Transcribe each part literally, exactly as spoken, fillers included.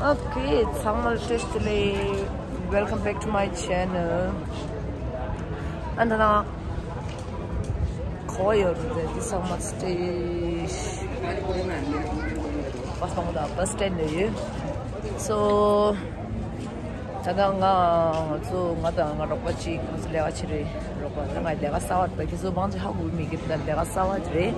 Okay, ཚང་མ་ལ་བཀྲ་ཤིས་བདེ་ལེགས། Welcome back to my channel. ཨ་ད་ན་ཁོ་ཡོད་རེད། འདི་ཚང་མ་སི་ཊེ་ཤི་བ་སྟོང་དང་བ་སི་སི་ཊེན་ཌི་ཡོད། So ད་ལྟ་ང་ང་ཚོ་ང་དང་ང་རོགས་པ་གཅིག་ང་ཚོ་ལས་ཀ་བྱེད་རེད། རོགས་པ་ད་ང་ལས་ཀ་གསར་པ་རེད། ཁྱེད་ཚོ་མང་ཆེ་ཧ་གོ་མེད་ཀི། ད་ལས་ཀ་གསར་པ་རེད།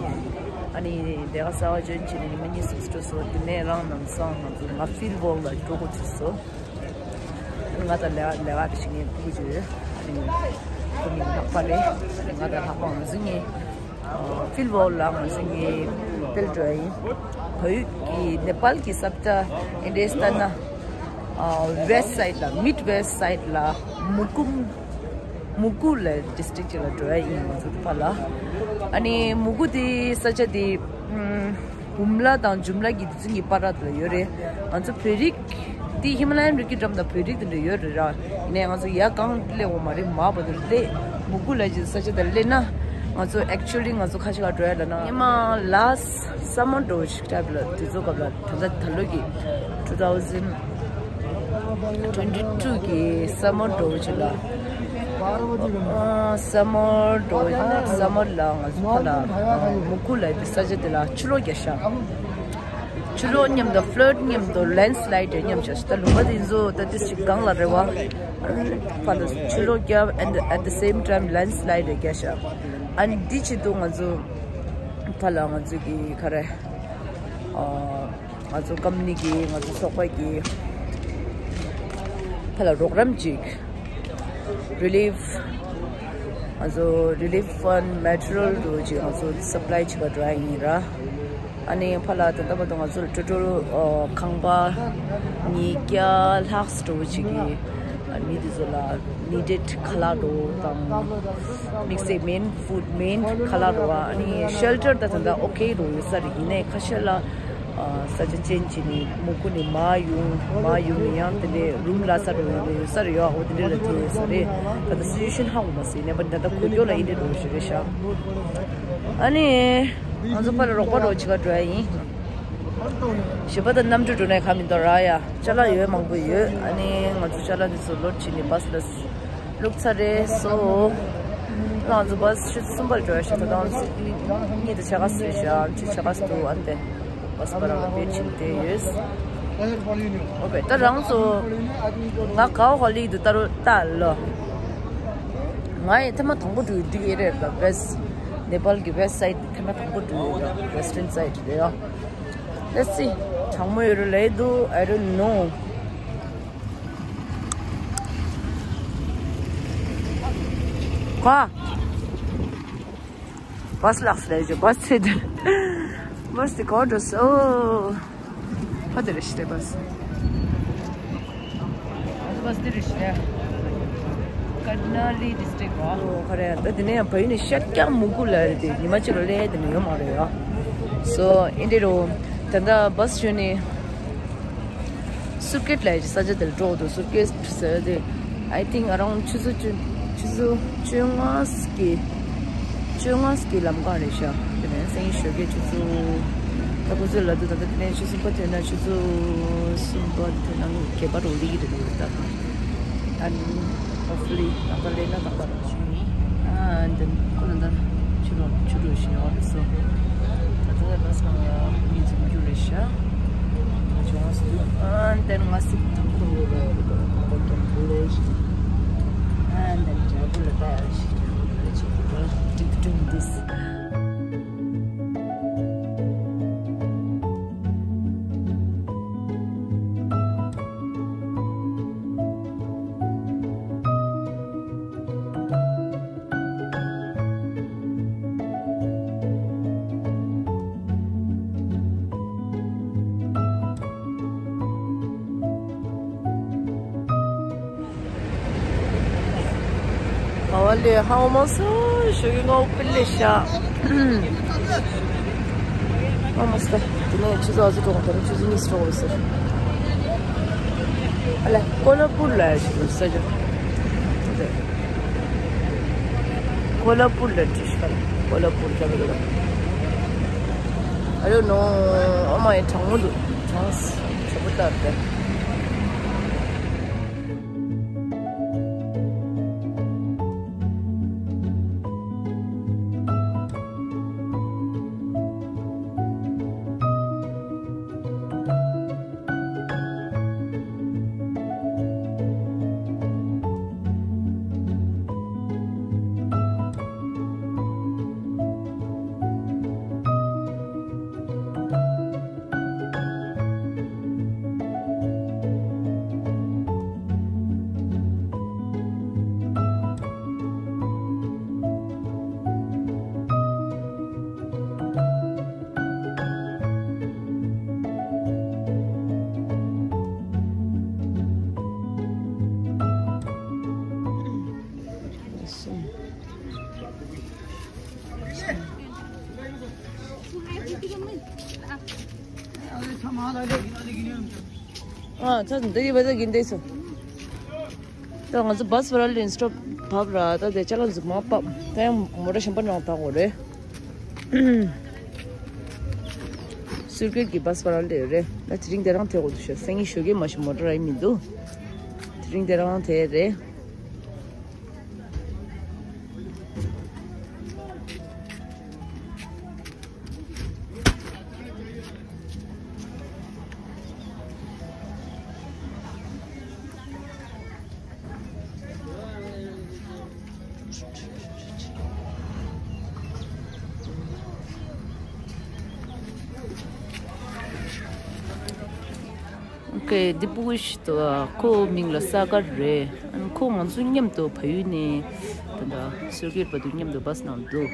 ཨ་ནི་ལས་ཀ་གསར་པ་འཇོན་བྱས་ནས་ཉི་མ་གཉིས་གསུམ་འགྲོ་སོང་། དེ་ནས་རང་ནམ་སང་ང་ཚོ་ང་ཕིལ་ཝོལ་ལ་འགྲོ་དགོས་བྱུང་སོང་། ང་དང་ལས་ལས་ཀ་རེ་ཞིག་ངས་ཕུལ་གྱི་ཡོད། ཨ་ནི་ཁོ་མི་ལྷག་པ་རེད། ཨ་ནི་ང་དང་ལྷག་པ་ང་ཚོ་གཉིས་ཕིལ་ཝོལ་ལ་ང་ཚོ་གཉིས་ཕེབས་འགྲོ་ཡིན། བལ་ཡུལ་གྱི་ནེ་པཱལ་གྱི་ས་མཐའ་ཨིན་ཌི་ཡ་ལྟ་ན་ཨ་ཝེ་སི་སི་ཊི་སའིཌ་ལ། མིཌ་ཝེ་སི་སི་ཊི་སའིཌ་ལ་མུ་ཀུ། མུ་ཀུ་ལ་ཌི་སི་ཊིག་ཅིག་ལ་འགྲོ་ཡ་ཡིན་ང་ཚོ་ཕར་ལ། ཨ་ནི་མུ་ཀུ་དེ་ས་ཆ་དེ་ཨུམ་བུམ་ལ་དང་འཇུམ་ལ་གི་དེ་ཚོ་གཉིས་བར་དུ་ལ་ཡོད་རེད། ང་ཚོ་བོད་རིགས་དེ་ཧི་མ་ལ་ཡན་རི་གི་འགྲམ་དང་བོད་རིགས་དེ་འདྲ་ཡོད་རེད་ར། ཡིན་ནའི་ང་ཚོ་ཡར་གང་སླེབས་ཡོད་མ་རེད། མར་བར་དུ་སླེབས། མུ་ཀུ་ལ་གི་ས་ཆ་དེ་སླེབས་ན་ང་ཚོ་ཨེག་ཅུ་ལི་ང་ཚོ་ཁ་ཤས་ཁ་འགྲོ་ཡ་ལ་ན་ཉི་མ་ལ་སམ་མར་འགྲོ་ཞིག་ཊའིབ་ལ་དུས་ཚོད་སྐབས་ལ་ད་ལྟ་ད་ལོ་གི་ཊུ་ཐའུ་ཟེན་ཊུ་ཝེན་ཊི་ཊུ་གི་སམ་མར་འགྲོ་ཅིག་ལ། ཨ་སམ་མར་འགྲོ། སམ་མར་ལ་ང་ཚོ་ཕར་ལ་མུ་ཀུ་ལ་དེ་ས་ཆ་དེ་ལ་ཆུ་ལོག་རྒྱག་ཤག་ཆུ་ལོག་མཉམ་དུ་ཕི་ལཌ་མཉམ་དུ་ལེན་སི་ལའིཌ་མཉམ་ཤག་ད་ལུང་པ་དེ་ཚོ་ད་དེ་ཞིག་སྒང་ལ་རེད་བ། ཕར་ལ་ཆུ་ལོག་རྒྱབ། and at the same time ལེན་སི་ལའིཌ་རྒྱག་ཤག་ཨ་ནི་འདི་ཆེད་དུ་ང་ཚོ་ཕར་ལ་ང་ཚོ་གི་ག་རེ། ཨ། ང་ཚོ་ཀམ་པ་ནི་གི་ང་ཚོ་ཚོགས་པ་གི་ཕར་ལ་རོགས་རམ་ཅིག་རི་ལིཕ། ང་ཚོ་རི་ལིཕ་ཕན་མེ་ཊི་རི་ཡལ་འདྲ་ཅིག་ང་ཚོ་སབ་ལའི་བྱེད་པ་འགྲོ་ཡ་ཡིན་ར། ཨ་ནི་ཕར་ལ་ད་ལྟ་བར་དུ་ང་ཚོ་ལ་ཊོ་ཊལ་ཨ་ཁང་པ་ཉིས་བརྒྱ་ལྷག་འདྲ་ཅིག་གི་ཨ་མི་དེ་ཚོ་ལ་ནི་ཌེཌ་ཁ་ལག་འདྲ་དང་དམིགས་བསལ་མེན་ཕུཌ་མེན་ཁ་ལག་འདྲ་བ། ཨ་ནི་ཤེལ་ཊར་ད་ད་ལྟ་ཨོ་ཁེ་འདྲ་ཡོད་ས་རེད། ཡིན་ནའི་ཁ་ཤས་ལ་ཨ་ས་ཆ་ཅན་བྱས་ནས་མུ་ཀུ་ནས་མར་ཡོང་མར་ཡོང་ནས་ཡང་དེ་འདྲའི་རུམ་ལ་ས་འདྲ་ཡོད་ཡོད་ས་རེད། ཡོད་ཨོ་དེ་འདྲ་ལ་ཐེ་ཡོད་ས་རེད། ད་ལྟ་སི་ཅུ་ཨེ་ཤན་ཧ་གོ་མ་སོང་། ཡིན་ནའི་ད་ལྟ་འཁོར་སྐྱོད་ལ་ཨེ་འདྲ་འདྲ་ཞིག་རེད་ཤག་ཨ་ནི་ང་ཚོ་ཕར་ལ་རོགས་པ་འདྲ་བྱེད་ག་འགྲོ་ཡ་ཡིན། ཞོགས་པ་དང་གནམ་གྲུ་འགྲོ་ནས་ཁ་མི་འདུག་ར་ཡ། ཅ་ལག་ཡོད་མང་པོ་ཡོད། ཨ་ནི་ང་ཚོ་ཅ་ལག་འདི་ཚོ་ལོཌ་བྱས་ནས་བྷ་སི་ལ་བླུགས་ཚར་རེད། སོ་ང་ཚོ་བྷ་སི་ཆུ་ཚོད་གསུམ་པར་འགྲོ་ཡ་ཞིག་ད་ལྟ་ང་ཚོ་གཉིད་དུ་ཆ་ག་སུ་རེད་ཤག་ཆུ་ཆ་ག་སུ་འདུག་ཨ་ནི་བྷ་སི་པ་རང་ལ་བེད་ཕྱིན་བསྡད་ཡོད། ཨོ་ཀེ། ད་རང་ཚོ་ང་ག་བ་ཧོ་ལི་དུ་ལྟ་རོ་ལྟ་ལོ། ང་ཡི་ཐེངས་མ་དང་པོ་འགྲོ་ཡི་འགྲིག་ཡི་རེད་ལ། ཝེ་སི་ཊི་ནེ་པཱལ་གི་ཝེ་སི་ཊི་སའིཌ་ཐེངས་མ་དང་པོ་འགྲོ་ཡི་ལ། ཝེ་སི་ཊརན་སའིཌ་རེད་ཡ། Let's see. གྲང་མོ་ཡོད་རུ་ལས་འདུག I don't know. ཁ། བྷ་སི་ལགས་སུ་ལས་བྱོས། བྷ་སི་ཚེ་འདི། བྷ་སི་དེ་གོ་འགྲོ་སོ། ཕ་དེ་རེ་ཤི་རེ་བྷ་སི། བྷ་སི་དེ་རེ་ཤི་རེ། ཀར་ནཱ་ལི་ཌི་སི་ཊིག་བ། ཨོ་ཁ་རེ། ད་དེ་ནས་ཡང་བལ་ཡུལ་ནས་ཤར་རྒྱག་མུ་གུ་ལ་རེད་དེ། ཉི་མ་གཅིག་ལ་སླེབས་དེ་ནས་ཡོད་མ་རེད་ཡ། སོ་ཨིན་དེ་རུ་ད་ལྟ་བྷ་སི་ཞོན་ནས་སུར་ཀེཊ་ལ་ཡི་ས་ཆ་དེར་འགྲོ་འདུག་སུར་ཀེཊ་ཟེར་དེ་I think around ཆུ་ཚོད་བཅུ་ཆུ་ཚོད་བཅོ་ལྔ་གི་བཅོ་ལྔ་གི་ལམ་ཁ་རེད་ཤག་དེ་ནས་སང་ཉིན་ཞོགས་ཀས་ཆུ་ཚོད། ད་ཁོ་ཚོས་ལབ་དུས་ད་ལྟ་དེ་ནས་ཆུ་ཚོད་གསུམ་པ་ཐོན་ན་ཆུ་ཚོད་གསུམ་པ་ཐོན་ན་ངས་གད་པ་རོ་ལི་གི་རེད་འདུག་ད། And hopefully ནང་པ་ལས་ན་ནང་པ་རང་བྱུང་ཡིན། And then ཁོ་ན་ད་ཆུ་རོ་ཆུ་རོ་བཞིན་ཡོང་རེད་སོ། ད་ད་ལྟ་བྷ་སི་ནང་ལ་མི་འཛོམས་རྒྱུ་རེད་ཤག་ད་བྱུང་བ་སོ། And then ང་སི་དང་ཁོ་རོ་ར་རེད་པ། ཁོ་ཀྱང་ཁོ་ལེ་ཞིག And then travel ལ་ད་ཡ་ཞིག་travel ལ་ཅིག་ད་ཏིག་ཏུ་འདུག་ག་བ་ལས་ཧ་མ་སོ་ཞོ་གི་ངོ་ཕི་ལེ་ཤ། ཧ་མ་སོ། དེ་ནས་ཆུ་ཚོད་ཨ་ཟུ་གྲོང་དེ་ནས་ཆུ་ཚོད་གཉིས་གྲོང་ཟེར། ཨ་ལ་ཀོ་ལ་པུར་ལ་ཞིག་ཟེར། ཀོ་ལ་པུར་ལ་ཅི་ཞིག་ལ་ཀོ་ལ་པུར་ལ་ག་ལ། I don't know. ཨ་མ་ཡི་གྲང་མོ་འདུག་གྲང་ཞོ་པོ་ལྟར་ཏེ། ཨ་ཚ་འདི་ཡི་བ་ད་གིན་དེ་སོ། ད་ང་ཚོ་བཱས་བར་ལ་ཨིན་སི་ཊོབ་བབས་ར། ད་དེ་ཅ་ལག་ཟུག་མ་བབས། ད་ཡང་མོ་ཊ་གཞན་པ་ནང་བཏང་དགོས་རེད། སུར་ཀེ་ཊི་གི་བཱས་བར་ལ་ལས་རེད། ད་དེ་རིང་དེ་རང་དེ་དགོས་འདུག་ཤག་སང་ཉིན་ཞོགས་ཀས་མ་ཤི་མོ་ཊ་ར་ཡིན་མི་འདུག་དེ་རིང་དེ་རང་དེ་རེད། ཨོ་ཁེ། འདི་སྤུ་གུ་ཞིག་འདུག་ཁོ་མིང་ལ་ས་གར་རེད། ཨ་ནི་ཁོ་ང་ཚོ་མཉམ་དུ་ཕ་ཡུལ་ནས་ད་ལྟ་སུར་ཀེ་ཊི་བར་དུ་མཉམ་དུ་བཱས་ནང་འདུག་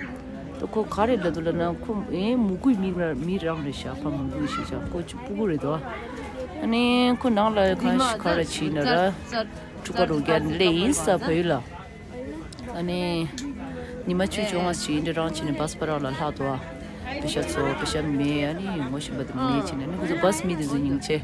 ད་ཁོ་ག་རེ་ལབ་འདུག་ལབ་ན། ཁོ་ཨེ་མུ་གུའི་མིང་ར་མི་རང་རེད་ཤག་ཕ་མུ་གུའི་ཞིག་ཤག་ཁོ་ཅིག་སྤུ་གུ་རེད་དོ། ཨ་ནི་ཁོ་ནང་ལ་གང་ཞིག་ག་རེ་བྱས་ན་ར་འཁྲུག་པ་རུ་རྒྱག་ནས་སླེབས་ཡིན་ས་ཕ་ཡུལ་ལ། ཨ་ནི་ཉི་མ་བཅུ་བཅོ་ལྔ་ཞིག་འདི་རང་བྱས་ནས་བཱས་བར་ལ་ལྷག་འདུག་ཨ་པེ་ཤ་ཚོ་པེ་ཤ་མེད། ཨ་ནི་ངོ་ཤེས་པ་དེ་མེད་བྱས་ནས། ཨ་ནི་ཁོ་ཚོ་བཱས་མི་དེ་ཚོ་སྙིང་རྗེ་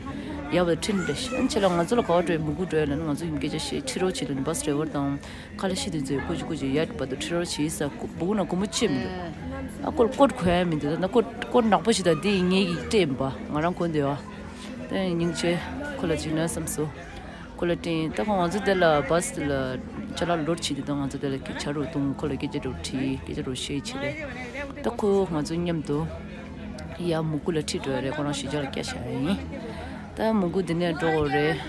ཡག་པོ་ཁྲིད་འདྲ་ཞིག་ཨ་ནི་ཁྱེད་ལ་ང་ཚོ་ལ་ག་བ་འགྲོ་ཡ། མུ་གུ་འགྲོ་ཡ་ལབ་ན་ང་ཚོ་ཡུམ་སྐད་ཆ་བཤད། ཁྲིད་རོགས་བྱེད་ལབ་ནས་བཱས་ཌ་རའི་ཝར་དང་ཁ་ལག་ཤི་དེ་ཚོས་ཀུ་ཅི་ཀུ་ཅི་ཡར་བར་དུ་ཁྲིད་རོགས་བྱེད་ས། སྤུ་གུ་ན་སྒོར་མོ་གཅིག་མི་འདུག་ཨ་ཀོ་ཀོ་གོན་ཡ་མི་འདུག་ད་ན་ཀོ་ཀོ་ནག་པོ་ཞིག་དང་དེ་ངེད་ཀྱིས་སྤྲད་ཡིན་པ། ང་རང་གོན་བསྡད་པ། དེ་སྙིང་རྗེ། ཁོ་ལ་ཅིག་ན་བསམ་སོང་། ཁོ་ལ་སྤྲད་ཡིན། ད་ཁོ་ང་ཚོ་དེ་ལ་བཱས་དེ་ལ་ཅ་ལག་ལོཌ་བྱེད་དུས། ད་ང་ཚོ་དེ་ལ་སྐད་ཆ་རུ་བཏང་། ཁོ་ལ་སྐད་ཆ་རུ་དྲིས། སྐད་ཆ་རུ་བཤད་བྱས་རེད། ད་ཁོ་ང་ཚོ་མཉམ་དུ་ཡར་མུ་གུ་ལ་ཁྲིད་འགྲོ་ཡ་རེད། ཁོ་རང་གཞིས་ཆགས་ལ་བསྐྱལ་བཞག་ཡ་ཡིན། ད་མུ་གུ་འདི་ནས་འགྲོ་དགོས་རེད།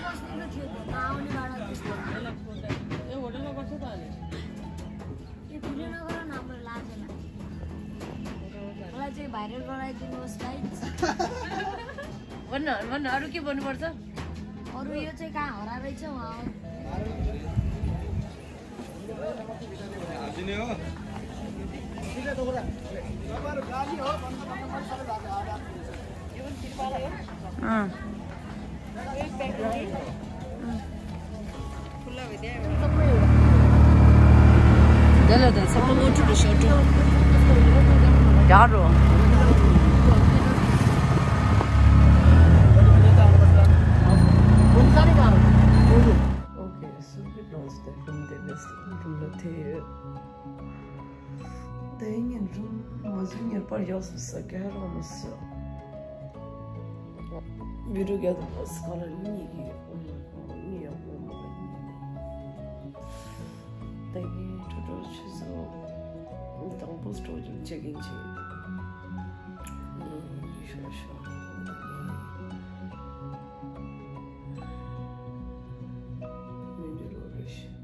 यो भिडियो नगर न, हाम्रो लाजेन। मलाई चाहिँ भाइरल गराइदिनुहोस्, गाइज। भन्न, भन्न, अरू के भन्नुपर्छ? अरू यो चाहिँ कहाँ हराएछ, उहाँ। अँ। Okay, so we lost the room, they missed the room, the theater. དེ་ངའི་རུམ་མ་བཟོས། ངེས་པར་ཡག་སུ་ས་ག་རང་མི་སུ། བི་ཌིའོ་རྒྱག་དུས་སྐར་ལ་གཉིས་ཀྱི་གཉིས་ཡག་པོ་མ་རེད། དེ་ངའི་ཁྲོ་ཁྲོ་ཆུ་སོ་དང་པོ་སྤྲོ་རྒྱུ་བྱེད་ཀྱིན་བྱེད། ཤོ་ཤོ། མི་འདི་ལོ་རེ་ཤི།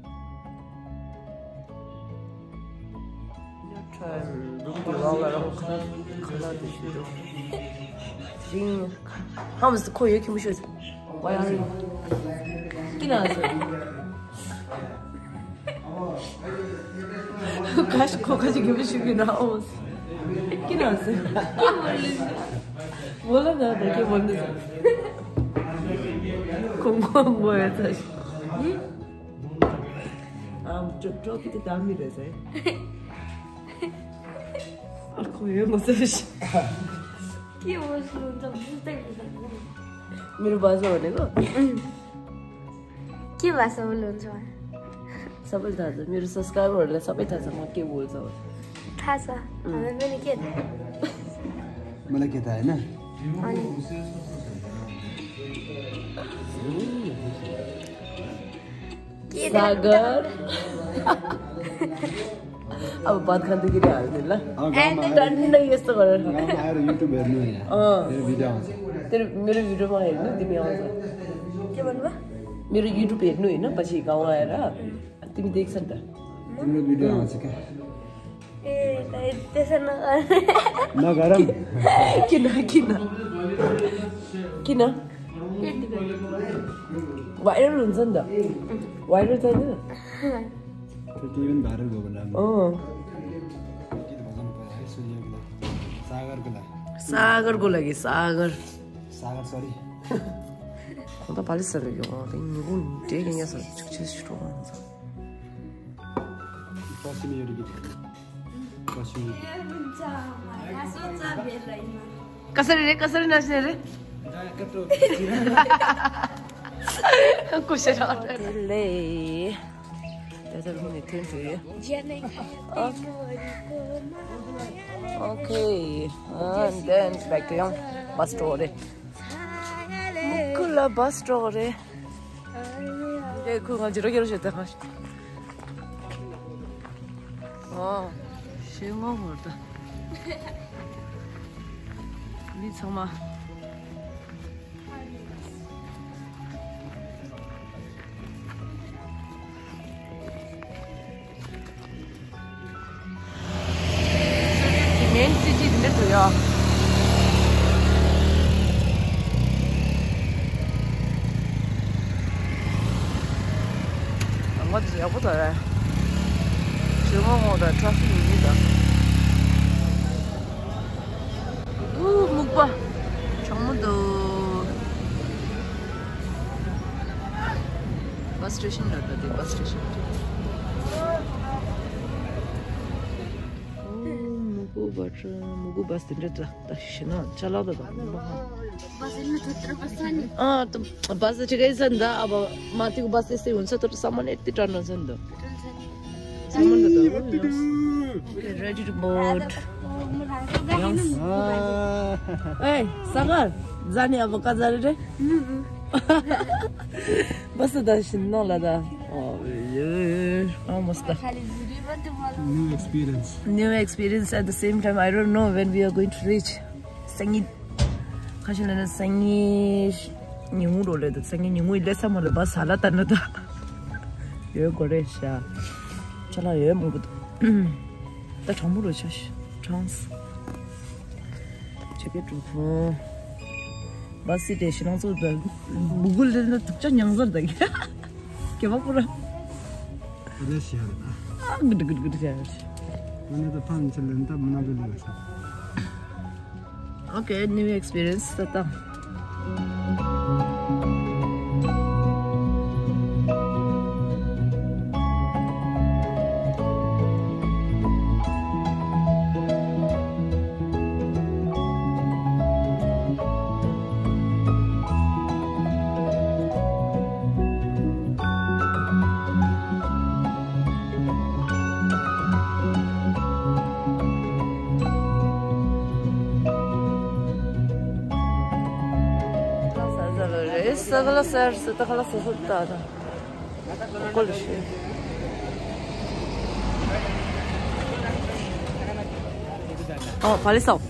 ཁོ་ཡོད་ཁྱི་མོ་ཤོད། ཀི་ན་ཟེར། ཁ་ཤི་ཁོ་ཁ་ཤི་གི་མི་ཤི་གི་ན་ཨོ། ཀི་ན་ཟེར། བོ་ལ་ན་ད་ཀི་བོ་ནི་ཟེར། ཁོ་མོ་མོ་ཡ་ཚ་ཤི། ཨམ་ཀྲོ་ཀྲོ་ཀི་ཏི་ད་མི་རེད་ཟེར། ཁོ་ཡོད་མ་ཟེར་ཤི། ཀི་བོ་ཤི་ལོ་ཏོ་བུ་ཏེ་གི་ད། མི་རུ་བ་ཟོ་ནི་གོ། के भाषा बोल्नुहुन्छ उहाँ? सबैले थाहा छ, मेरो सब्सक्राइबरहरूलाई सबै थाहा छ म के बोल्छ भनेर। थाहा छ। उम्। हामी पनि के थाहा? मलाई के थाहा होइन? अनि? के थाहा? सागर। अब भात खाँदाखेरि हाल्ने ल। अँ, गाउँमा आएर, टन्नै यस्तो गरेर। गाउँमा आएर YouTube हेर्नु यहाँ। अँ। मेरो भिडियो आउँछ। तेरो, मेरो भिडियोमा हेर्नु, तिमी आउँछ। के भन्नुभयो? मेरो YouTube हेर्नु होइन, पछि गाउँ आएर। तिमी देख्छ नि त। तिम्रो भिडियो आउँछ क्या। ए, त त्यसो नगर। नगर। किन, किन? किन? त्यति बेला। भाइरल हुन्छ नि त। भाइरल छ नि त। त्यो केही पनि भाइरल भयो भने राम्रो। अँ। गीत भजन भयो है, सूर्यको लागि, सागरको लागि। सागरको लागि, सागर। सागर, सरी। खदा पालिस सर यो, अँ, त्यही निगुन, त्यही यहाँ सर, चिक चिक स्ट्रोक हुन्छ। पश्चिमी यो गीत। पश्चिमी। ए, हुन्छ, आमा, यहाँ सोध्छ बेलैमा। कसरी रे, कसरी नाच्ने रे? ཀུ་ཤ་ར། དེ་ལས། དེ་ཚོ་ལུང་ནས་ཐོན་བྱུང་ཡོད། Okay, and then back to your bus story. མུ་གུ་ལ་བྷ་སི་འགྲོ་རེད། འདི་ཁོས་ང་ཇི་རོ་ཇི་རོ་བྱེད་དང་། ཨོ། ཞེ་ངོ་ངོ་ད། མི་ཚང་མ། མེན་སི་ཊི་འདི་འདྲ་འདུག་ཡ། ང་ཚོ་ཡག་པོ་འདུག་ར། ཞེ་ངོ་ངོ་དང་ཊ་ཕིག་ཡོད་མེད་དང་། ཨུ། སྨུག་པ། གྲང་མོ་འདུག་བྷ་སི་སི་ཊེ་ཤན་ལ་ད་དེ་བྷ་སི་སི་ཊེ་ཤན། ཨུ། མུ་གུ་བྷ་སི་མུ་གུ་བྷ་སི་དེ་འདྲ་ད་ད་ཤི་ན་ཅ་ལག་ད་ད་མ་ཧ། བྷ་སི་ནི་ཐུ་ཐུ་བྷ་སི་ནི། ཨ་ད་བྷ་སི་ཅི་གེ་ས་འདི་ཨ་བ་མ་ཏི་གུ་བྷ་སི་སི་ཡོན་ས་ཐུར་ས་མ་ནེ་ཏི་ཏྲ་ན་ས་འདི། Someone to the Okay, ready to board. Yes. Hey, Sagar, zani abo kazare re? Basta da shin no la da. Oh, yeah. Almost da. New experience. New experience at the same time. I don't know when we are going to reach. Sangi. ཁ་ཤས་ལ་ན་སང་ཉིན་ཉིན་མོ་རོ་ལེ་དུ་སང་ཉིན་ཉིན་མོ་ལེ་ས་མ་ལ་བ་ས་ལ་ད་ན་ད། ཡོད་གོ་རེ་ཤ། ཅ་ལག་ཡོད་མང་པོ་འདུག་ད་གྲང་མོ་རོ་ཆ་ཤ་གྲང་ས། ཇེ་ཀེ་ཊི་འགྲོ་ཐོང་། བ་སི་དེ་ཤི་ལང་ཚོ་ད་མུ་གུ་ལེ་ན་དུག་ཅག་ཉང་ཟར་ད་གི། གེ་བ་པུ་ར། ཨ་རེ་ཤ་རེ་ཨ། ཨ་གི་ཏི་གི་ཏི་གི་ཏི་ཤ་རེ། ང་ནི་ད་ཕན་ཆ་ལེན་ད་མུ་ན་གི་ལེ་ན་ས། Okay, new experience. Tata. ཨོ། བ་ལི་སོ།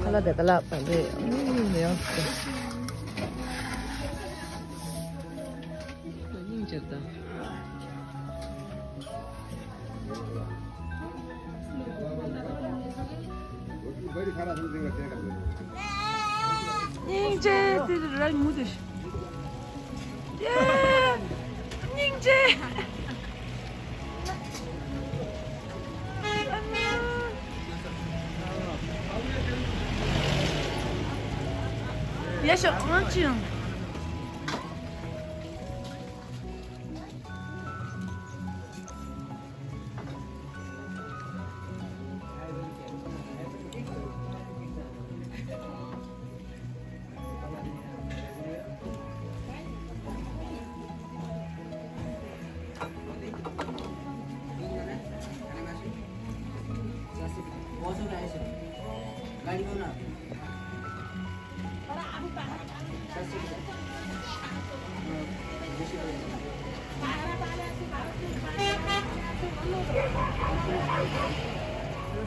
ཁ་ལག་དེ་ཁ་ལག་བ་འདི་ཡང་སྙིང་རྗེ་ད། སྙིང་རྗེ་དེ་ར་མུ་དེ། ཡེ། སྙིང་རྗེ། ཡ་ཤོ་ཨང་ཅི་ཡང་།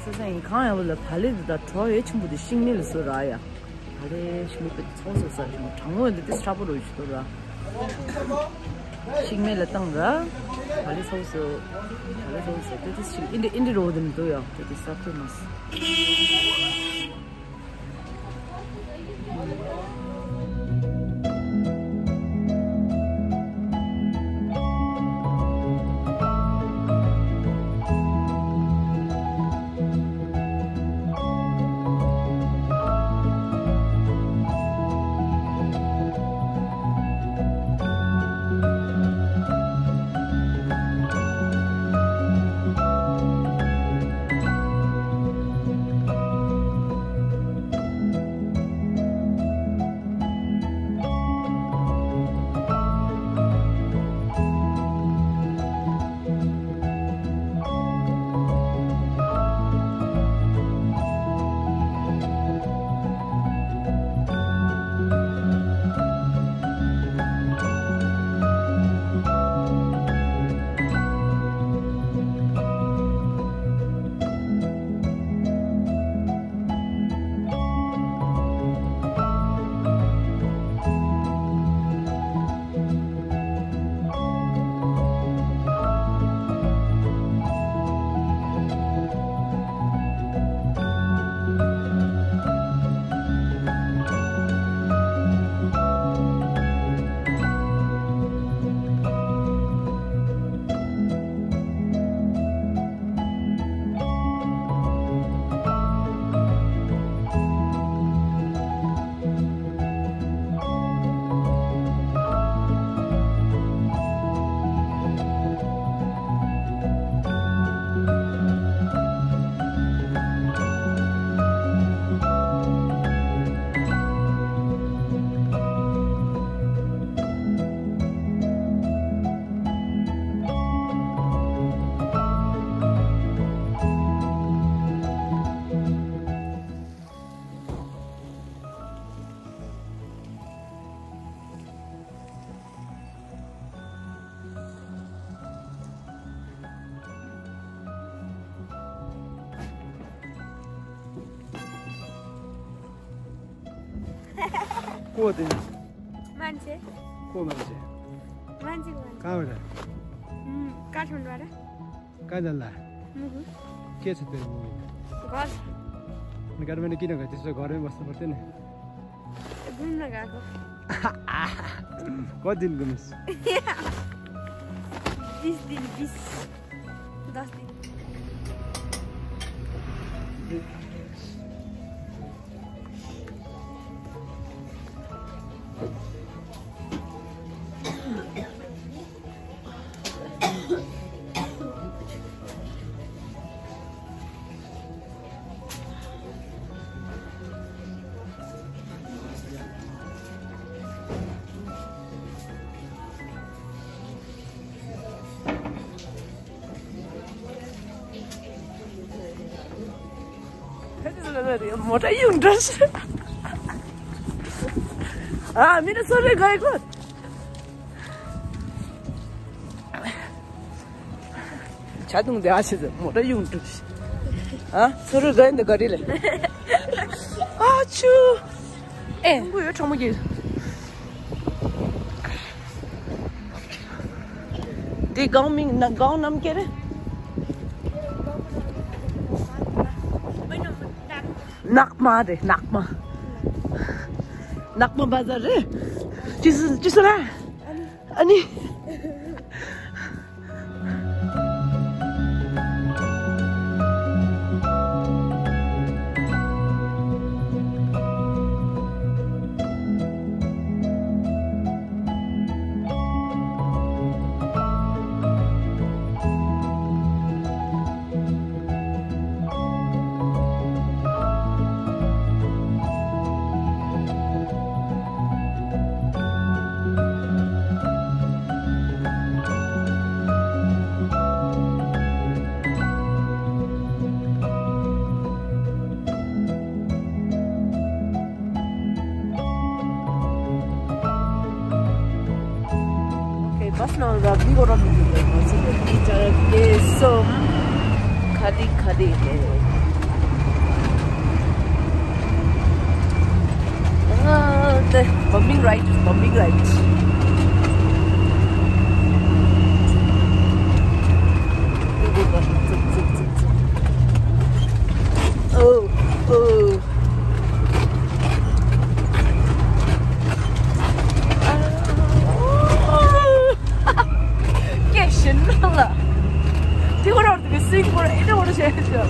ས་ས་ཡིན། གང་ཡང་བ་ལ་བ་ལི་འདི་དང་གྲོ་ཡོད་ཆེན་པོ་དེ་ཤིང་མེད་ལ་བཟོ་ར་ཡ། བ་ལི་ཤིང་མེད་པའི་ཚོང་ཟོ་ས་ཞིང་གྲང་མོ་འདི་དེ་ཧྲ་པོ་རོ་ཡོད་ཆེ་ཏོ་ར། ཤིང་མེད་ལ་བཏང་ར། བ་ལི་ཚོང་ཟོ། བ་ལི་ཚོང་ཟོ་དེ་དེ་ཤིང་ཨིན་དི་ཨིན་དི་རོ་འདི་མི་འདུག་ཡ། དེ་དེ་ས་ཁོས་མ་ས། को हो तिमी? मान्छे। को मान्छे? मान्छे, मान्छे। कहाँबाट? उम्, काठमाडौँबाट। कहाँ जान्ला? मुगु। के छ तेरो मुगु? घर। अनि काठमाडौँ किन गयो? त्यसो घरमै बस्नु पर्थ्यो नि। घुम्न गएको। कति दिन घुमिस्? बिस दिन, बिस, दस दिन। मोटा युङ ड्रेस। अँ, मेरो सोझै गएको। छातुङ दे आसे मोटा युङ ड्रेस। अँ, सोझै गयो नि त गरीले। आछु। ए, को यो ठाउँमा के? दे गाउँ मिङ न गाउँ नाम के रे? नाकमा रे, नाकमा। नाकमा बजार रे। चिसो, चिसो ना? अनि Okay, bus number, we go to the hospital. It's a case, so, khadi, khadi, hai. Ah, the bumping ride, bumping ride. Oh, oh. ཀྱེ་ཤིན་ལ། དེ་བར་དུ་སིང་བར་ཨེ་འོར་བྱས་ཤོག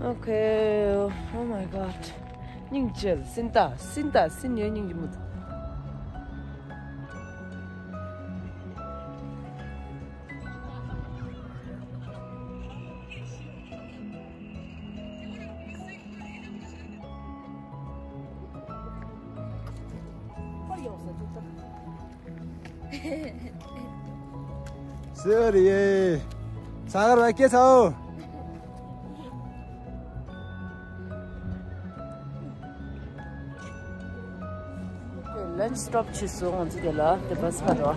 Okay, oh my God. སྙིང་རྗེ། སིན་ཏ། སིན་ཏ། སིན་ཡོད་སྙིང་རྗེ་མོ། སོ་རི་ཡེ། ས་གར་བ་སྐྱེ་ཚའོ། ལན་སི་སི་ཊོབ་བྱས་སོང་ང་ཚོ་དེ་ལ་དེ་བ་སི་ཁ་རོ།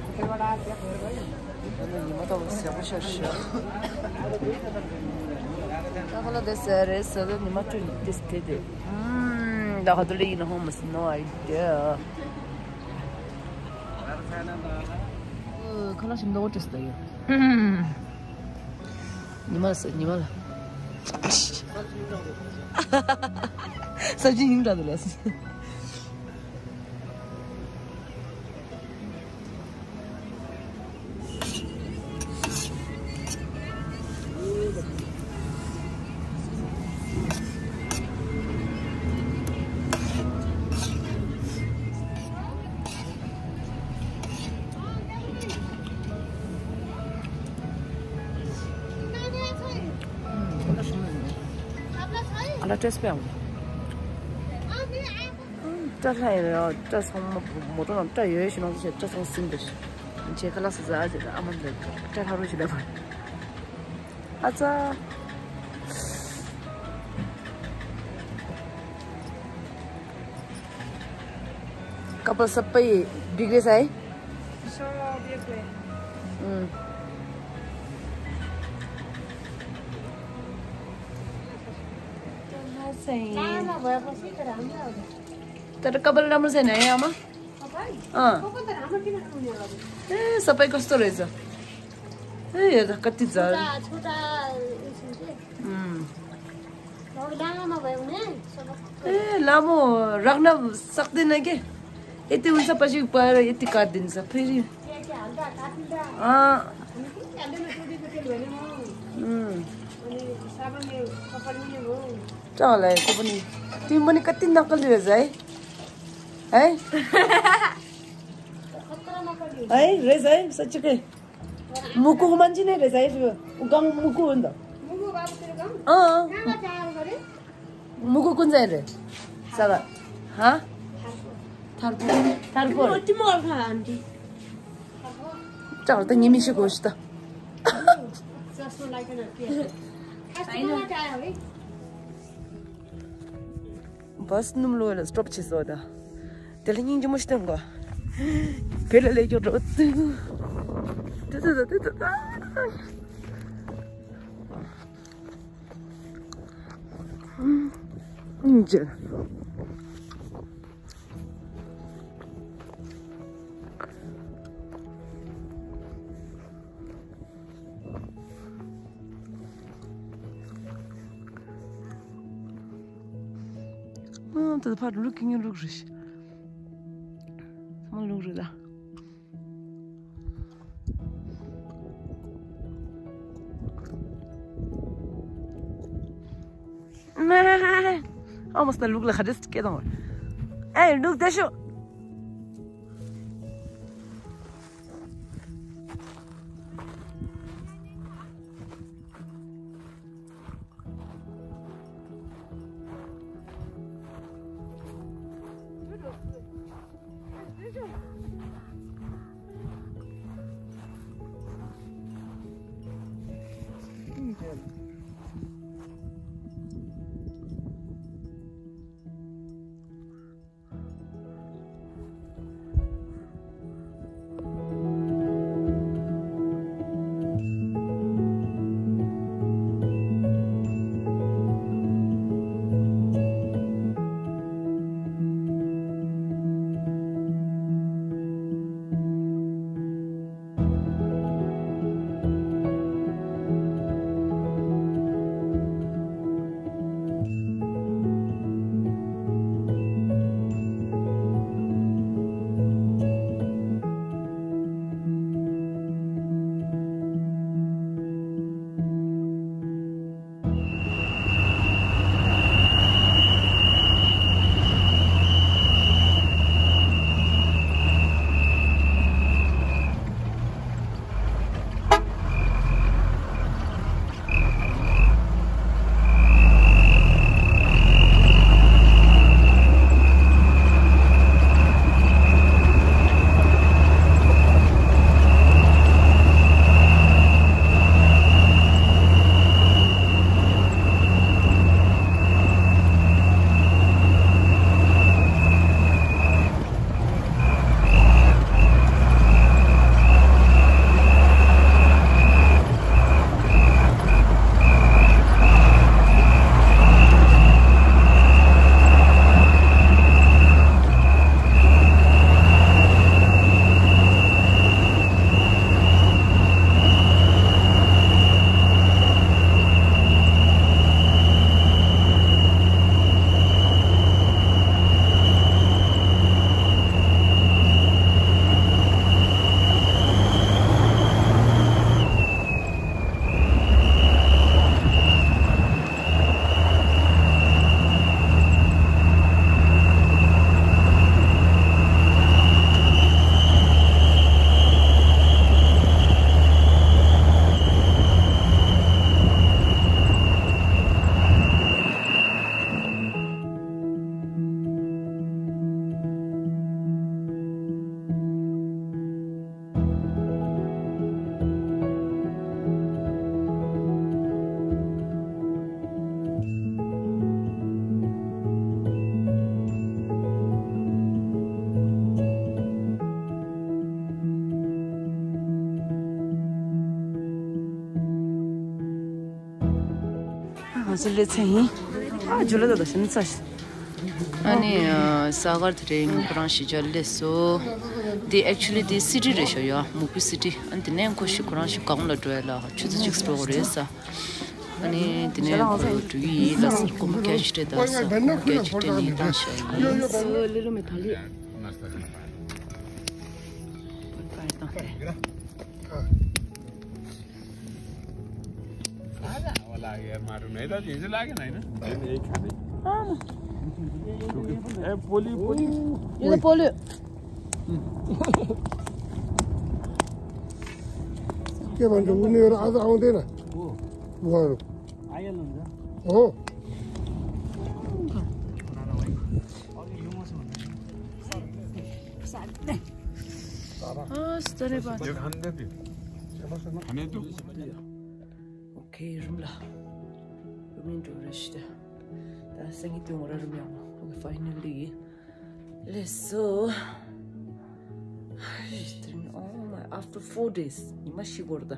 ད་ནི་ཉི་མ་ཏོག་ཙམ་གསལ་པོ་ཤར་ཤག་ད་ཁོ་ལ་དེ་ཟེར་རེད་ཟེར་ད་ཉི་མ་སྤྲིན་དེ་དེ་དེ། ཨུམ། ད་ག་དུས་ལ་ཡིན་ན་ཧོ་མ་སི། No idea. ཁ་ལག་ཞིམ་མདོག་བྲིས་ད་ཡོད། ཉི་མ་ཟེར་ཉི་མ་ལ། ས་ཆ་ཡིན་འདྲ་འདུག་ལ། ལ་སྤྲད་སྤེ་ཨང་། སྐྲ་ལྷ་ཡིན་ར་སྐྲ་ཚང་མ་མོ་ཊ་ནང་སྐྲ་ཡོད་ཞིག་ནང་བཞིན་སྐྲ་ཚང་ཟིན་པ་ཞིག་ཁྱེད་ཁ་ལག་ཟ་ཟ་ཨ་ཅེ་ཨ་མ་འདི་སྐྲ་ལྷ་རུ་ཞིག་ལ་ཨ་ཙ། कपाल सबै बिग्रेछ है। तर कपाल राम्रो छैन है आमा। अँ। ए सबै कस्तो रहेछ। ए हेर कति झर। ए लामो राख्न सक्दैन के। यति हुन्छ पछि पाएर यति काटिदिन्छ फेरि। अँ। चलाएको पनि। तिमी पनि कति नक्कली रहेछ है। है। है रहेछ है सच्चिकै। मुकुको मान्छे नै रहेछ है। गाउँ मुकु हो नि त। अँ। मुकु कुन चाहिँ रे? सर। हाँ। थार्पो। थार्पो। चल त निमिषको होस् त। बस नुम लो स्टप छिसो दा। त्यसले निंजि मुस्टम गो। पेला ले जो रोत। निंजि। ཨ་ད་ཕར་ལུག་གི་ངན་ལུག་རེད། ཚང་མ་ལུག་རེད་ད། ཨ་མ་སྟ་ལུག་ལ་ཁ་དྲེས་སྐད་དང་། ཨེ་ལུག་དེ་ཤོ། སི་ལེ་ཚན་ཡིན། ཨ་ཇུ་ལེ་ད་ད་ཤ་ནི་ཚ་ཤི། ཨ་ནི་ཨ་ས་གར་དེ་རིང་ཁོ་རང་གཞིས་ཆགས་སླེབས་སོ། འདི་actually འདི་སི་ཊི་རེད་ཤག་ཡ། མུག་པི་སི་ཊི། ཨ་ནི་དེ་ནས་ཁོ་ཞིག་ཁོ་རང་ཞིག་གང་ལ་འགྲོ་ཡ་ལ་ཆུ་ཚོད་གཅིག་འགྲོ་དགོས་རེད་ས། ཨ་ནི་དེ་ནས་ཁོ་འགྲོ་གི་ཡིན་ལ་ས། སྐུ་མོ་ཁྱེད་ཅི་སྤྲད་ད་ས། སྐུ་མོ་ཁྱེད་ཅི་སྤྲད་ནི་བཏང་ཤག་ཡིན། Hola, ya, Maru, no era de la que no, ¿no? Eh, poli, poli. Yo de polio. ¿Qué más? Yo no era a dónde era. Bueno. Oh. ཨ་སྟོན་རེ་པ། ཁ་ནས་འདུག་ཨོ་ཁེ། རུམ་ལ། རུམ་ཡིན་འགྲོ་རེ་ཤི་ད། ད་སང་ཉིན་དུས་ངོ་ར་རུམ་ཡང་ནོ། ཨོ་ཁེ། Finally. Let's go. Oh my, after four days. ཉི་མ་བཞི་འགོར་ད།